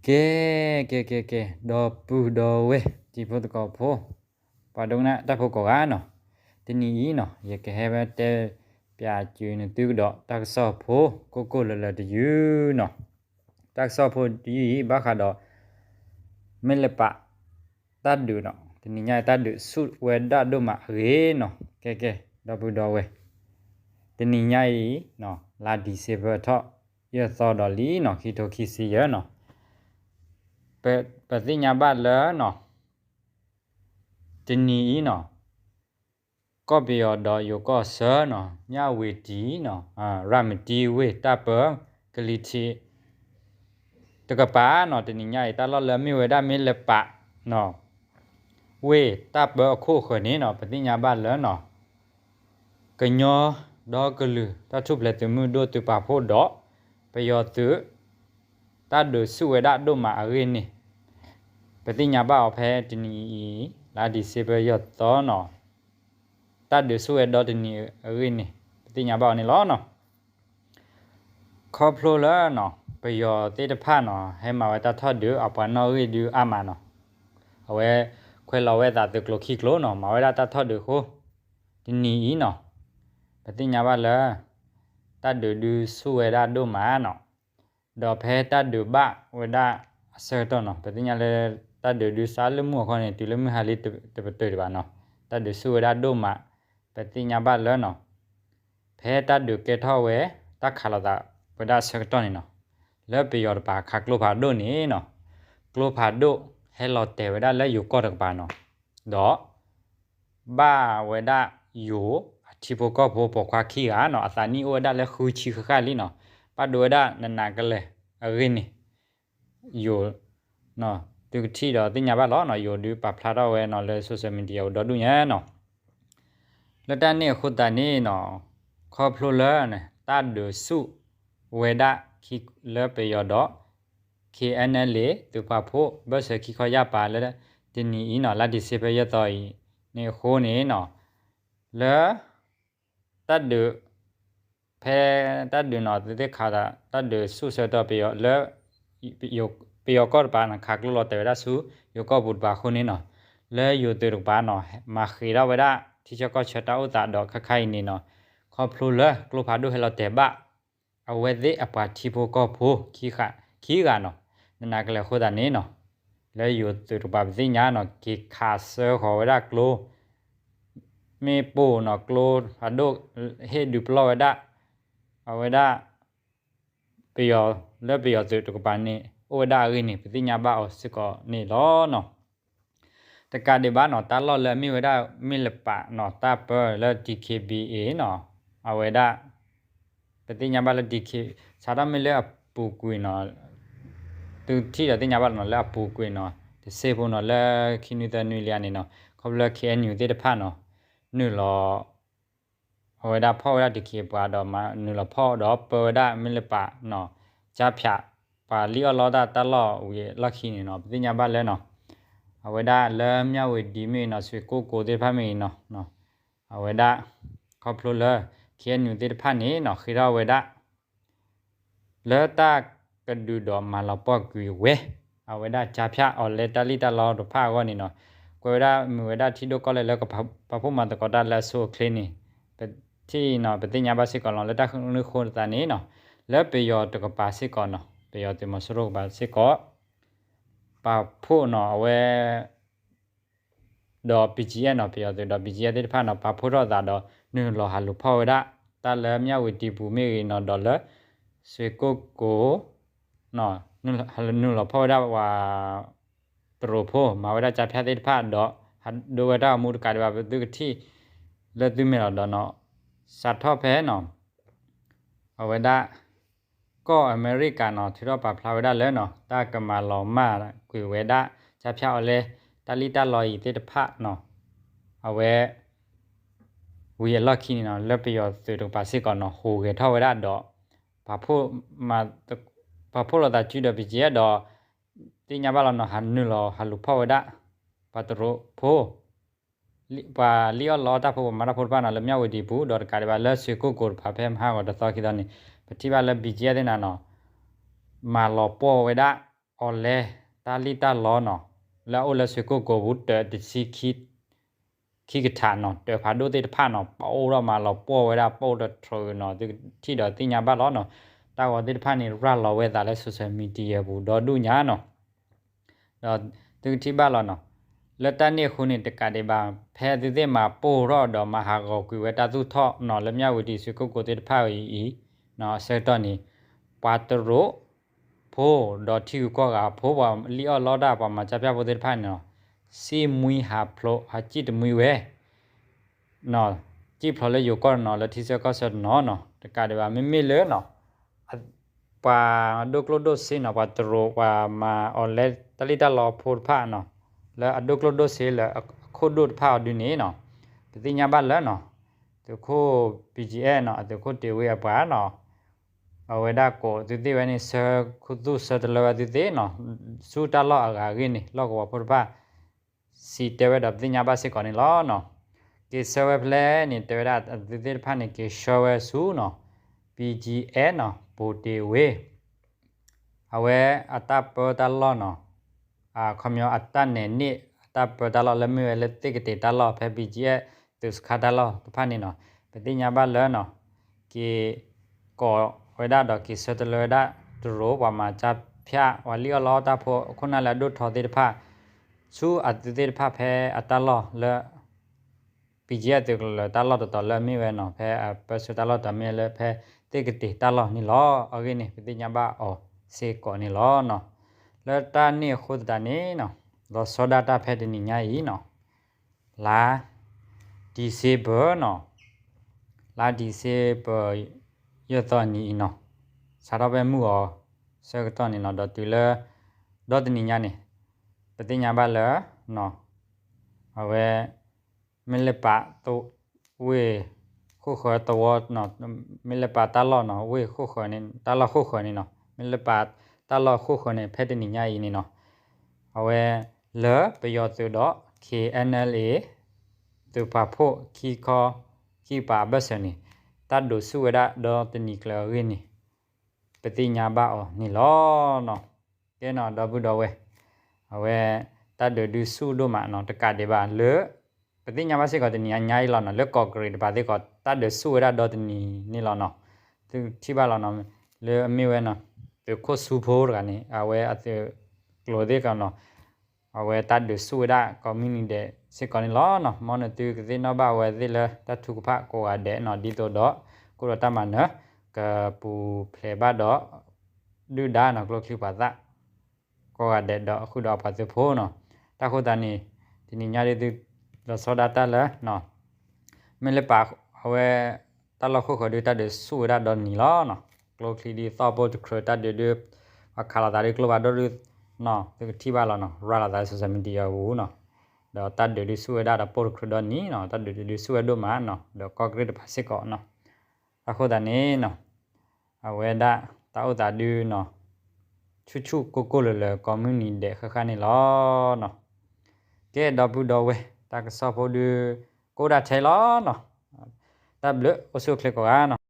ကဲ ကဲ ကဲ ကဲ ဒီပုၢ်ဒီဝဲၢ်တံၤဖိသကိးဖိ ပှၤဒိကနၣ်တၢ်ဖိကိးဂၤနီၤ, တနံၤအံၤနီၤ ယကဟဲဝဲတဲပၠးစၢၤနသုကဒီးတၢ်ကစီၣ်ဖိ ကိၢ်ကိၢ်လၢၤလၢၤတယုၢ်နီၤ. တၢ်ကစီၣ်ဖိတယုၢ်အံၤ ဘၣ်ဃးဒီး မ့ၢ်လၢပာ် တၢ်ဒုးနီၤ, တနံၤညါအံၤတၢ်ဒုးဆူၣ်ဝဲဒၣ်ဒိၣ်မးအဂ့ၢ်နီၤ. ကဲ ကဲ ဒီပုၢ်ဒီဝဲၢ် တနံၤညါအံၤ လါ December ထီၣ်ယဲၢ်သီဒီးလံနီၤ, ခံထိခံဆံယဲၢ်နီၤ. ပသ့ၣ်ညါဘၣ်လၢနီၤ တနံၤအံၤနီၤ ကီၢ်ပယီၤဒီးယိၤကီၢ်ဆၢနီၤ မၠၣ်ဝတံၤနီၤ ရၤမတံဝ့ၢ်တၢ်ပၢ ကလံၤထံး တကပၤနီၤ, တနံၤညါအံၤ တၢ်လီၢ်လၢမ့ၢ်ဝဲဒၣ်မ့ၢ်လၢပာ်နီၤ ဝ့ၢ်တၢ်ပၢအခိၣ်ဃၢၤန့ၣ်နီၤ ပသ့ၣ်ညါဘၣ်လၢနီၤ ကညီဒီကလုာ်တၢ်ထူၣ်ဖျဲးသုးမုၢ်ဒိၣ်သုးပာ်ဖှိၣ်ဒီး ပယီၤသုး တၢ်ဒုးဆူၣ်ဝဲဒၣ်ဒိၣ်မးအဂ့ၢ်န့ၣ် ပသ့ၣ်ညါဘၣ်အီၤဖဲတနံၤအံၤ လါ December ယဲၢ်သီနီၤ, တၢ်ဒုးဆူၣ်ဝဲဒီတနံၤအဂ့ၢ်န့ၣ် ပသ့ၣ်ညါဘၣ်အီၤန့ၣ်လီၤနီၤ. ခီဖျိလၢနီၤ ပယီၤသ့ၣ်တဖၣ်နီၤ ဟဲမၤဝဲတၢ်ထီၣ်ဒုး အပှၤနီၣ်ဂံၢ်ဒုးအါမးနီၤ, အဝဲခွဲးလီၤဝဲသးသုးကျိၤခံကျိၤနီၤ မၤဝဲဒၣ်တၢ်ထီၣ်ဒုးအဃိ တနံၤအံၤနီၤ ပသ့ၣ်ညါဘၣ်လၢ တၢ်ဒုးဒုးဆူၣ်ဝဲဒၣ်ဒိၣ်မးနီၤ, ဒီးဖဲတၢ်ဒုးဘၣ်ဝဲဒၣ်အဆၢကတီၢ်နီၤ ပသ့ၣ်ညါလၢ တၢ်ဒုးဒုးစးလၢမုၢ်အခီန့ၣ် တုၤလၢမုၢ်ဟါလံတပတုာ်ဒံးဘၣ်နီၤ, တၢ်ဒုးဆူၣ်ဝဲဒၣ်ဒိၣ်မး ပသ့ၣ်ညါဘၣ်လၢနီၤ ဖဲတၢ်ဒုးကဲထီၣ်ဝဲ တၢ်ခးလိာ်သးဝဲဒၣ်အဆၢကတီၢ်န့ၣ်နီၤ, လၢပယီၤတကပၤခးကျိဖးဒိၣ်န့ၣ်နီၤ, ကျိဖးဒိၣ်ဟဲလီၤတဲာ်ဝဲဒၣ်လၢယိၤကီၢ်တကပၤနီၤ, ဒီး ဘၣ်ဝဲဒၣ်ယိၤအထံဖိကီၢ်ဖိပိာ်ခွါခံဂၤနီၤ အသးနံၣ်အိၣ်ဝဲဒၣ်လၢဃုဆံဃၣ်ဃၣ်လံနီၤ, ဘၣ်ဒိဝဲဒၣ်နးနးကလဲာ်အဂ့ၢ်န့ၣ် ယိၤ သုကထံၣ်ဒီးသ့ၣ်ညါဘၣ်လီၤနီၤ, ယိၤဒုးပာ်ဖျါထီၣ်ဝဲနီၤလၢ social media အိၣ်ဒီဒူၣ်ညါနီၤ. လၢတၢ်န့ၣ်အဃိသတးန့ၣ်နီၤ ခီဖျိလၢ တၢ်ဒုးဆူၣ်ဝဲဒၣ်လၢပယီၤဒီး KNLA သုးပာ်ဖှိၣ် ဘၢၣ်စၢၤခံခီယၢ်ပၤလၢ တနံၤအံၤနီၤ လါ December ယဲၢ်သီအံၤန့ၣ်အဃိန့ၣ်နီၤ လၢ တၢ်ဒုး ဖဲတၢ်ဒုးနီၤ သုးသ့ၣ်ခးသး တၢ်ဒုးဆူၣ်ဆၢကတီၢ်ပယီၤလၢ ပယီၤကီၢ်တကပၤန့ၣ် ခးကျိလီၤတဲာ်ဝဲဒၣ်ဆူ ယိၤကီၢ်ပူၤတကပၤအဃိန့ၣ်နီၤ လၢယိၤသုးတကပၤနီၤ မၤဃ့ၤထီၣ်ဝဲဒၣ် ထံဆၢကီၢ်ဆၢတၢ်အိၣ်သးဒီးခဲခါအံၤန့ၣ်နီၤ ခီဖျိလၢကျိဖးဒိၣ်ဟဲလီၤတဲာ်ဘၣ် အဝဲသ့ၣ်အပှၤထံဖိကီၢ်ဖိ ခံဂၤနီၤ နးနးကလဲာ်အဃိသတးန့ၣ်နီၤ လၢယိၤသုးတကပၤပသ့ၣ်ညါနီၤ က့ၤခးဆၢဃီၤဝဲဒၣ်ကျိ မ့ၢ်ပိၢ်နီၤ ကျိဖးဒိၣ်ဟ့ၣ်ဒုးပလီၢ်ဝဲဒၣ် အဝဲဒၣ် ပယီၤ လၢပယီၤသုးတကပၤန့ၣ် အိၣ်ဝဲဒၣ်အဂ့ၢ်န့ၣ် ပသ့ၣ်ညါဘၣ်အီၤစ့ၢ်ကီးန့ၣ်လီၤနီၤ. တကးဒံးဘၣ်နီၤ တၢ်လီၢ်လၢအမ့ၢ်ဝဲဒၣ် မ့ၢ်လၢပာ်နီၤ တၢ်ပၢလၢ DKBA နီၤ အဝဲဒၣ် ပသ့ၣ်ညါဘၣ်လၢ DK စးထီၣ်မ့ၢ်လၢအပူၤကွံာ်နီၤ သုထံၣ်ဒီးသ့ၣ်ညါဘၣ်လီၤနီၤ လၢအပူၤကွံာ်နီၤ တစ့ဖိနီၤ လၢခံနွံသၢနွံလံန့ၣ်နီၤ ခီဖျိလၢ KNU သ့ၣ်တဖၣ်နီၤ နုာ်လီၤ အဝဲဒၣ်ဖီၣ်ဝဲဒၣ် DK ပှၤဒီးမၤနုာ်လီၤဖီၣ်ဒီးပၢဝဲဒၣ်မ့ၢ်လၢပာ်နီၤ ကၠါဖၠး ပှၤလံၣ်အီၣ်လီတၢ်တၢ်လီၢ်ဝံၤအလီၢ်ခံန့ၣ်နီၤ ပသ့ၣ်ညါဘၣ်လၢနီၤ အဝဲဒၣ်လၢမၠၣ်ဝတံၤမ့ၢ်နီၤ စွ့ၣ်ကိၣ်ကိၤသ့ၣ်တဖၣ်မ့ၢ်နီၤ အဝဲဒၣ် ခီဖျိလၢ KNU သ့ၣ်တဖၣ်န့ၣ်နီၤ ဃ့ထီၣ်ဝဲဒၣ် လၢတၢ်ကဒုးဒီးမၤလီၤပှီၢ်ကွံာ်ဝဲ အဝဲဒၣ်ကၠါဖၠးအီၤလဲတၢ်လံၣ်တၢ်လီတဖၣ်အဂီၢ်န့ၣ်နီၤ ကွဲးဝဲဒၣ်မုာ်ဝဲဒၣ်ထံဒိၣ်ကီၢ်လဲၢ်လၢကပာ်ဖှိၣ်မၤသကိးတၢ်လၢအဆိအချ့န့ၣ် ပထံၣ်နီၤ ပသ့ၣ်ညါဘၣ်စ့ၢ်ကီးလီၤ လၢတၢ်ဃုာ်ဃိသတးန့ၣ်နီၤ လၢပယီၤတကပၤစ့ၢ်ကီးနီၤ ပယီၤသုးမီၤစိရိၤကပၤစ့ၢ်ကီး ပာ်ဖှိၣ်နီၤ အဝဲ ဒီး BGF နီၤ ပယီၤသုးဒီး BGF သ့ၣ်တဖၣ်နီၤ ပာ်ဖှိၣ်ထီၣ်သးဒီး နုာ်လီၤဟးလူၤဖီၣ်ဝဲဒၣ် တၢ်လၢမၠၣ်ဝတံၤပူၤမ့ၢ်ဂ့ၤနီၤ ဒီးလၢ စွ့ၣ်ကိၣ်ကိၤ နုာ်လီၤဖီၣ်ဝဲဒၣ်ပှၤ တရူးဖိ မၤဝဲဒၣ်ကၠါဖၠးသ့ၣ်တဖၣ်ဒီး ဟးဒိဝဲတၢ်အိၣ်မူတကးဒံးဘၣ် ပသုကထံၣ်လၢသုမဲာ်လီၤဒီးနီၤ စးထီၣ်ဖဲနီၤ အဝဲဒၣ် ကီၢ်အမဲရကၤနီၤ ထုးထီၣ်ပာ်ဖျါဝဲဒၣ်လၢနီၤ တၢ်ကမၤလီၤမၢ်ကွံာ်ဝဲဒၣ် ကၠါဖၠးအီၤလဲ တၢ်လံၣ်တၢ်လီအံၤသ့ၣ်တဖၣ်နီၤ အဝဲ ဝံၤအလီၢ်ခံန့ၣ်နီၤ လၢပယီၤသုးတကပၤစ့ၢ်ကီးနီၤ ဟူးဂဲၤထီၣ်ဝဲဒၣ်ဒီး ပာ်ဖှိၣ်လိာ်သးစုဒီး BGF ဒီး သ့ၣ်ညါဘၣ်လီၤနီၤ ဟးနုာ်လီၤဟးလူၤဖီၣ်ဝဲဒၣ် ပှၤတရူးဖိ ပှၤလံၣ်အီၣ်လီတၢ်ဖိ ပှၤမၤတၢ်ဖိတဖၣ်နီၤ လၢမၠၣ်ဝတံၤပူၤ ဒီးတကးဒံးဘၣ်လၢစွ့ၣ်ကိၣ်ကိၤတဖၣ် ဖဲမဟါဂီၤတသီခံသီန့ၣ် ပထံၣ်ဘၣ်လၢ BGF သ့ၣ်နၤနီၤ မၤလီၤပှီၢ်ဝဲဒၣ် အီၣ်လဲ တၢ်လံၣ်တၢ်လီနီၤ လၢအအိၣ်လၢဆွ့ၣ်ကိၣ်ကိၤပူၤ တၢးတဆံ ခံကထးနီၤ တၢးဖးဒိၣ်သ့ၣ်တဖၣ်နီၤ ပအိၣ်ထီၣ်မၤလီၤပှီၢ်ဝဲဒၣ် ပအိၣ်တထြၢးနီၤ သုကထံၣ်ဒီးသ့ၣ်ညါဘၣ်လီၤနီၤ. တၢ်ဂီၤသ့ၣ်တဖၣ်န့ၣ် ရၤလီၤဝဲသးလၢ social media ပူၤဒီဒူၣ်ညါနီၤ ဒီးသုကထံၣ်ဘၣ်လီၤနီၤ. လၢတၢ်န့ၣ်အဃိန့ၣ် တကးဒံးဘၣ် ဖဲသုသ့ၣ်မၤပိၢ်ထီၣ်ဒီးမၤဟးဂီၤကွံာ်ဝဲတၢ်သူၣ်ထီၣ်နီၤ လၢမၠၣ်ဝတံၤ ဆွ့ၣ်ကိၣ်ကိၤသ့ၣ်တဖၣ်အံၤအံၤနီၤ အဆၢကတီၢ်န့ၣ် ပှၤတရူးဖိ ဒီးထံဂုၤကီၢ်ဂၤဖိ ပှၤလံၣ်အီၣ်လီတၢ် ပှၤမၤကၠါဖၠၣ်ဖိသ့ၣ်တဖၣ်န့ၣ်နီၤ စံၣ်မှံဟးဖျိး ဟးစံၣ်တမှံဝဲ နီၤ စံၣ်ဖျိးလၢယိၤကီၢ်နီၤ လၢထံဆၢကီၢ်ဆၢတနီၤနီၤ တကးဒံးဘၣ် မ့မ့ၢ်လၢနီၤ ပှၤဒိၣ်ကျိၣ်ဒိၣ်စ့နီၤ ပှၤတရူး ပှၤမၤအီၣ်လဲတၢ်လံၣ်တၢ်လီဖိတဖၣ်နီၤ လၢအဒိၣ်ကျိၣ်ဒိၣ်စ့လၢအခိၣ်ဒိၣ်တဖၣ်အီၤဒုန့ၣ်နီၤ ပသ့ၣ်ညါဘၣ်လၢနီၤ သုးခိၣ် ဘီၣ်ကၠံၣ်အဲၣ်နီၤ အသုးခိၣ်တ့ၢ်ဝ့အပှၤနီၤ အဝဲဒၣ်ကိးသုသ့ၣ်ဝဲန့ၣ် ဆှၢခူသူၣ်ဆှၢတလၢဝဲသုသ့ၣ်နီၤ ဆူတၢ်လီၢ်အဂၤအဂ့ၢ်န့ၣ် လီၢ်ကဝီၤဖိတဖၣ် စံးတဲဝဲဒီးပသ့ၣ်ညါဘၣ်စ့ၢ်ကီးန့ၣ်လီၤနီၤ. က့ၤဆှၢဝဲဖဲလဲၣ်န့ၣ် တဲဝဲဒၣ်အသုသ့ၣ်တဖၣ်န့ၣ် က့ၤဆှၢဝဲဆူနီၤ ဘီၣ်ကၠံၣ်အဲၣ်နီၤ ဘိၣ်တ့ၢ်ဝ့ အဝဲအတၢ်ပၢတၢ်လီၢ်နီၤ အခီပညီအတၢ်နဲၣ်န့ၢ်အတၢ်ပၢတၢ်လီၢ် လၢမ့ၢ်ဝဲလၢသ့ၣ်ကတ့ၤတၢ်လီၢ် ဖဲ ဘီၣ်ကၠံၣ်အဲၣ် သုးစခါတၢ်လီၢ်တဖၣ်န့ၣ်နီၤ ပသ့ၣ်ညါဘၣ်လၢနီၤ က့ၤကိးဝဲဒၣ်ဒီးက့ၤဆှၢတလၢဝဲဒၣ် တရူး ပှၤမၤကၠါဖၠၣ် ပှၤလံၣ်အီၣ်လီတၢ်ဖိအခိၣ်နၢ်လၢအဒိၣ်ထီသ့ၣ်တဖၣ် ဆူအသုသ့ၣ်တဖၣ်ဖဲအတၢ်လီၢ်လၢ ဘီၣ်ကၠံၣ်အဲၣ် သုးကလၢၤတၢ်လီၢ်တတီၤလၢအမ့ၢ်ဝဲနီၤ ဖဲအပၢဆှၢတၢ်လီၢ်တတီၤမ့ၢ်လၢဖဲသ့ၣ်ကတ့ၤတၢ်လီၢ်န့ၣ်လီၤ. အဂ့ၢ်န့ၣ် ပသ့ၣ်ညါဘၣ်အီၤစ့ၢ်ကီးန့ၣ်လီၤနီၤ. လၢတၢ်န့ၣ်အဃိသတးန့ၣ်နီၤ လီၤဆီဒၣ်တၢ်ဖဲတနံၤညါအံၤနီၤ လါ December နီၤ လါ December ယဲၢ်သီနံၤအံၤနီၤ စးထီၣ်ဖဲမုၢ်ဂီၤဆၢကတီၢ်န့ၣ်နီၤ ဒီးတုၤလၢ ဒီတနံၤညါန့ၣ် ပသ့ၣ်ညါဘၣ်လၢ အဝဲ မ့ၢ်လၢပာ် ဝ့ၢ်ဃိၣ်ဃၢၤသဝီ မ့ၢ်လၢပာ်တၢ်လီၢ်နီၤ ဝ့ၢ်ဃိၣ်ဃၢၤန့ၣ် တၢ်လီၢ်ဃိၣ်ဃၢၤန့ၣ်နီၤ မ့ၢ်လၢပာ်တၢ်လီၢ်ဃိၣ်ဃၢၤန့ၣ် ဖဲတနံၤညါအံၤန့ၣ်နီၤ အဝဲ လၢပယီၤသုးဒီး KNLA သုးပာ်ဖှိၣ်ခံခီ ခံကပၤအဘၢၣ်စၢၤန့ၣ် တၢ်ဒုးဆူၣ်ဝဲဒၣ်ဒီတနံၤကျၢၤအဂ့ၢ်န့ၣ် ပသ့ၣ်ညါဘၣ်အီၤန့ၣ်လီၤနီၤ. ကဲနီၤ ဒီပုၢ်ဒီဝဲၢ် အဝဲ တၢ်ဒုးဒုးဆူၣ်ဒိၣ်မးနီၤ တကးဒံးဘၣ်လၢ ပသ့ၣ်ညါဘၣ်စ့ၢ်ကီးတနံၤညါအံၤလီၤနီၤ လၢကီၢ်ကရ့ၣ်တပၤသ့ၣ်ကီး တၢ်ဒုးဆူၣ်ဝဲဒၣ်ဒီတနံၤန့ၣ်လီၤနီၤ. သုထံၣ်ဘၣ်လီၤနီၤ လၢအမ့ၢ်ဝဲနီၤ သုးခိၣ်ဆူဖိတဂၤန့ၣ် အဝဲအသုးကျိၤသ့ၣ်ကီးနီၤ အဝဲတၢ်ဒုးဆူၣ်ဝဲဒၣ် ကိးမုၢ်နံၤဒဲးစ့ၢ်ကီးန့ၣ်လီၤနီၤ. မ်နသုကသ့ၣ်နီၣ်ဘၣ်ဝဲသ့ၣ်လၢတၢ်ထုကဖၣ်ကိးဂၤဒဲးနီၤ ဒ်သိးဒီး ကအိၣ်ဒီးတၢ်မၤနၢၤ ကပူၤဖျဲးဘၣ်ဒီး ဒုၣ်ဒါနီၤ ကျိချံမျိာ်သၣ် ကိးဂၤဒဲးဒီးဃုာ်ဒီးအပှၤသုးဖိနီၤ. တၢ်ဃိသတးန့ၣ် တနံၤညါဒ်သု လီၤဆီဒၣ်တၢ်လၢ မ့ၢ်လၢပာ်အဝဲ တၢ်လီၢ်ဃိၣ်ဃၢၤဒုးတၢ်ဒုးဆူၣ်ဝဲဒၣ်ဒီနံၤလီၤနီၤ. ကျိချံဒုးသီၣ်ပိၢ်တခြၢး တၢ်ဒုးဒုး ပှၤခးလိာ်သးဒုးကျိဖးဒိၣ်ဒုး သုကထံၣ်ဘၣ်လီၤနီၤ ရၤလိာ်သးလၢ social media အပူၤနီၤ. ဒီးတၢ်ဒုးဒုးဆူၣ်ဝဲဒၣ်ဒီးပိၢ်တခြၢးဒီနံၤနီၤ တၢ်ဒုးဒုးဆူၣ်ဝဲဒိၣ်မးနီၤ ဒီးကီၢ်ကရ့ၣ်တဖၣ်စ့ၢ်ကီးနီၤ. တၢ်ဃိသတးန့ၣ်နီၤ အဝဲဒၣ်တၢ်အိၣ်သးဒုးနီၤ ဆူၣ်ဆူၣ်ကိၢ်ကိၢ်လၢၤလၢၤ ကိးမုၢ်နံၤဒဲးဃၣ်ဃၣ်န့ၣ်လီၤနီၤ. ကဲဒီပုၢ်ဒီဝဲၢ် တၢ်ကစီၣ်ဖိဒုး ကအိၣ်ဒၣ်ထဲလီၤနီၤ. တၢ်ဘျုး အိၣ်ဆူၣ်အိၣ်ချ့ကိးဂၤနီၤ.